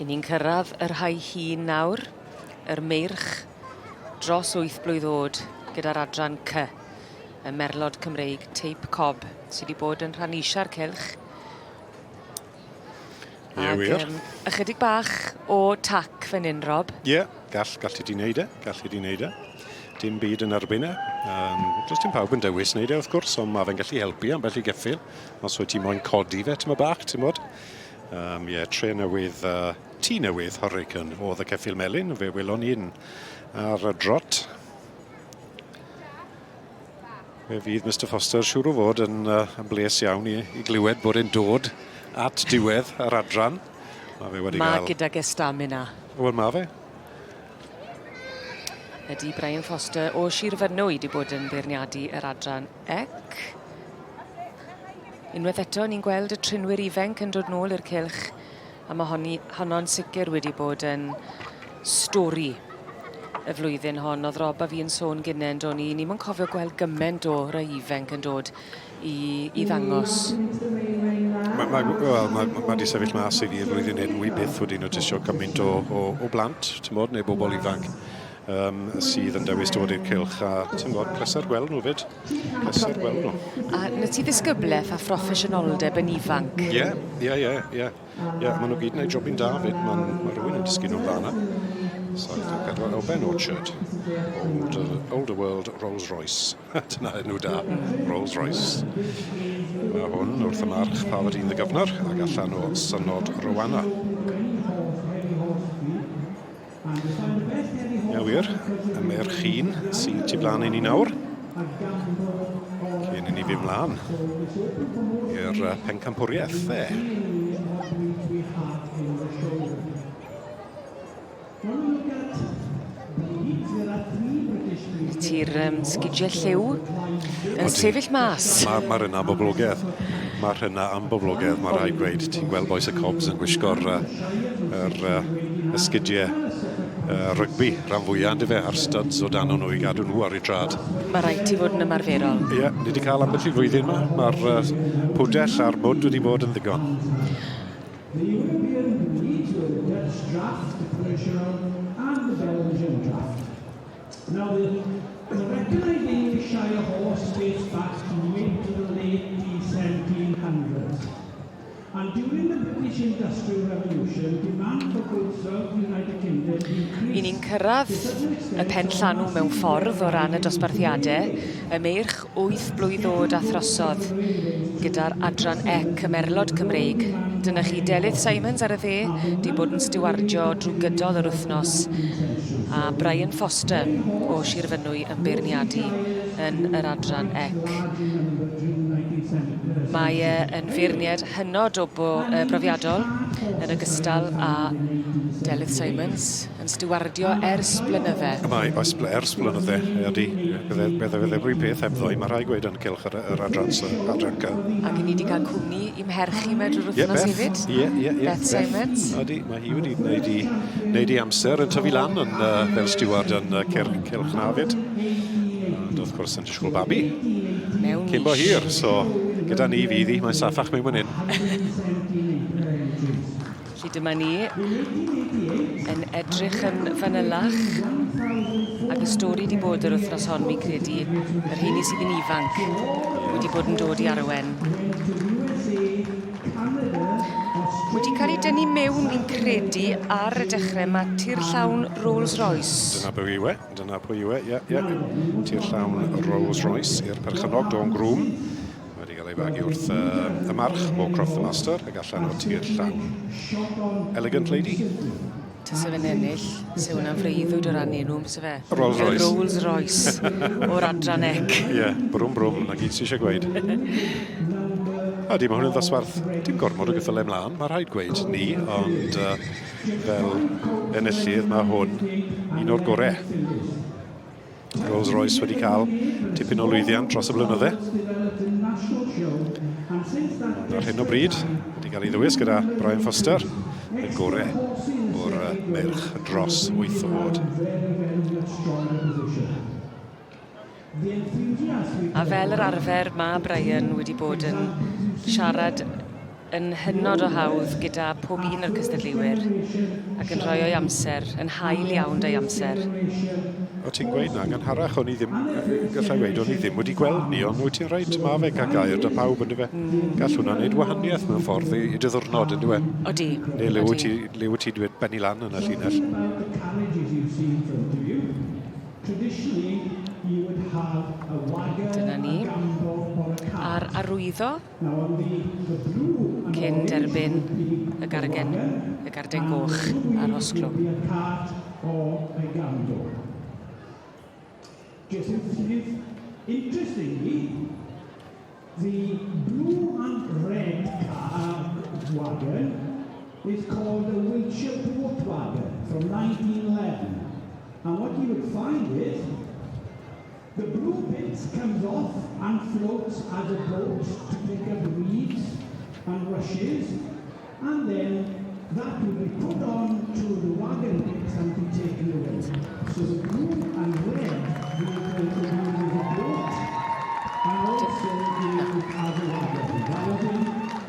I ni'n cyrraedd y rhai hŷn nawr, yr meirch dros 8 blwydd o'd gyda'r adran C, y merlod Cymreig teip cob, sydd wedi bod yn rhan isia'r cylch. Ie, Ag, wir. Um, ychydig bach o tac fan hyn, Rob. Ie, yeah, gall, gall ti di wneud e, gall ti di wneud e. Dim byd yn erbyn e. Um, does dim pawb yn dewis wneud e, wrth gwrs, ond mae fe'n gallu helpu ambell i geffyl. Os wyt ti moyn codi fe, tyma bach, ti'n mod. Um, ie, tre newydd, uh, tŷ newydd Hurricane oedd y ceffyl melyn, fe welon ni'n ar y drot. Fe fydd Mister Foster siŵr o fod yn, uh, yn bles iawn i, i glywed bod e'n dod at diwedd yr adran. Mae fe wedi Ma gael... gydag e stamina. Wel, mae fe. Ydy Brian Foster o Sir Fynwy wedi bod yn beirniadu yr adran ec. Unwaith eto, ni'n gweld y trinwyr ifanc yn dod nôl i'r cylch A mae honni, honno'n sicr wedi bod yn stori y flwyddyn hon. Oedd Rob a fi yn sôn gynne yn do'n i, ni'm yn cofio gweld gymaint o rai ifanc yn dod i, i ddangos. Mae, mae, well, mae, mae di sefyll mas i fi y flwyddyn hyn, wi byth wedi notisio cymaint o, o, o blant, ti'n bod, neu bobl ifanc um, sydd yn dewis dod i'r cylch a ti'n bod, pleser gweld nhw fyd. Pleser gweld nhw. A 'na ti ddisgyblaeth a phroffesiynoldeb yn ifanc. Ie, ie, ie, ie. Ie, maen nhw gyd yn gwneud jobyn da fyd. Mae ma rhywun yn dysgu nhw'n dda yna. 74 o Ben Orchard. Older, older World Rolls Royce. Dyna enw da, Rolls Royce. Mae hwn wrth y march Parvati the Governor ac allan o Synod Rowana. Ia wir, y merch un sydd tu blaen i ni nawr. Cyn i ni fynd mlaen i'r pencampwriaeth, dde. Ti'r um, sgidiau lliw yn sefyll mas. Mae'r ma rhynna am boblogaidd. Mae'r rhynna am boblogaidd, mae rhaid gweud. Ti'n gweld bois y Cobs yn gwisgo'r uh, yr, uh, esgidiau uh, rygbi rhan fwyaf, yndyfe, a'r studs o dan nhw i gadw nhw ar eu trad. Mae rhaid ti fod yn ymarferol. Ie, yeah, ni wedi cael ambell i flwyddyn yma. Mae'r uh, pwdell a'r mwd wedi bod yn ddigon. The European breeds were the Dutch draft, the Percheron and the Belgian draft. Now the, the recognised English Shire horse dates back to mid to the late 1700s. And during the British Industrial Revolution, demand for goods throughout the United Kingdom increased. I ni'n cyrraedd y pen llanw mewn ffordd o ran y dosbarthiadau, y meirch 8 blwydd oed a throsodd gyda'r adran ec y merlod Cymreig. Dyna chi Delyth Simons ar y dde, di bod yn stiwardio drwy gydol yr wythnos, a Brian Foster o Sir Fynwy yn beirniadu yn yr adran ec. Mae e yn feirniad hynod o bo, uh, brofiadol, yn ogystal â Delyth Simons, yn stiwardio ers blynydde. Mae, oes, ers blynydde, ydy. Bydde, bydde, bydde rwy'n peth heb ddoi, mae rhaid gweud yn cylch yr, yr adran, adran C. Ac i ni wedi cael cwmni i'm herch i me drwy'r wythnos hefyd. Ie, ie, ie. Beth Simons. Ydy, mae hi wedi gwneud i, wneud i amser yn tyfu lan yn, uh, fel stiward yn uh, cylch na fyd. Ond wrth gwrs yn disgwyl babi. Mewn Cyn bo hir, so gyda ni fydd hi, mae'n saffach mewn fan hyn. Felly dyma ni yn edrych yn fanylach ac y stori 'di bod yr wythnos hon fi'n credu y rheini sydd yn ifanc wedi bod yn dod i arwen. Wedi cael ei dynnu mewn fi'n credu ar y dechrau mae tir llawn Rolls Royce. Dyna pwy yw e, dyna pwy yw e, ie, ie. Tir llawn Rolls Royce i'r perchennog Dawn Groom. Mae wedi cael ei fagu wrth uh, y march, Moorcroft the Master, ac allan o tir llawn. Elegant Lady. Tase fe'n ennill, se hwnna'n freuddwyd o ran enw, byse fe? Rolls Royce. Rolls Royce o'r adran ec. Ie, yeah, brwm brwm, na gyd sy'n eisiau gweud. A di, mae hwn yn ddosbarth, dim gormod o gyffyle mlaen, mae rhaid gweud ni, ond uh, fel enillydd mae hwn un o'r gorau. Rolls Royce wedi cael tipyn o lwyddiant dros y blynydde. Ond ar hyn o bryd, wedi cael ei ddewis gyda Brian Foster, y gore o'r meirch dros 8 o fod. A fel yr arfer, mae Brian wedi bod yn siarad yn hynod o hawdd gyda pob un o'r cystadleuwyr ac yn rhoi o'i amser, yn hael iawn 'da'i amser. O ti'n gweud na, gynharach o'n i ddim, gallai weud, o'n i ddim wedi gweld ni, ond wyt ti'n reit, ma fe cael gair da pawb, yn dyfe? Gall hwnna wneud wahaniaeth mewn ffordd i dy ddwrnod, yn dyfe? Odi. Neu le wyt ti, le wyt ti dweud benni lan yn y llinell. Dyna ni. A'r arwyddo cyn derbyn y gargen, y garden goch a'r osglwm. Interestingly, the blue and red car wagon is called a Wiltshire Boat Wagon from 1911. And what you would find is the blue bit comes off and floats as a boat to pick up reeds and rushes, and then that will be put on to the wagon bit and be taken away. So the blue and red vehicle is used as a boat and also used as a wagon. That was in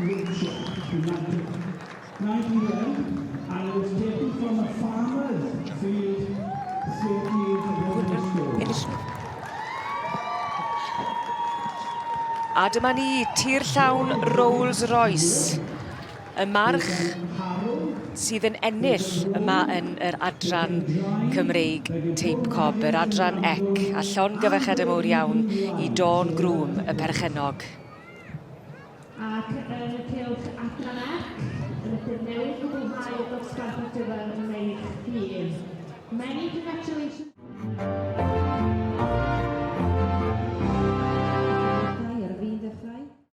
Wiltshire in 1911, and it was taken from a farmer's field 30 years ago in the store. A dyma ni, tir llawn Rolls Royce. Y march sydd yn ennill yma yn yr adran Cymreig Teip Cob, yr adran EC, a llongyfarchiadau mowr iawn i Dawn Groom, y perchennog. Ac yn y cylch adran C, rydym newydd gwblhau y dosbarth ar gyfer y meirch hŷn. Many congratulations.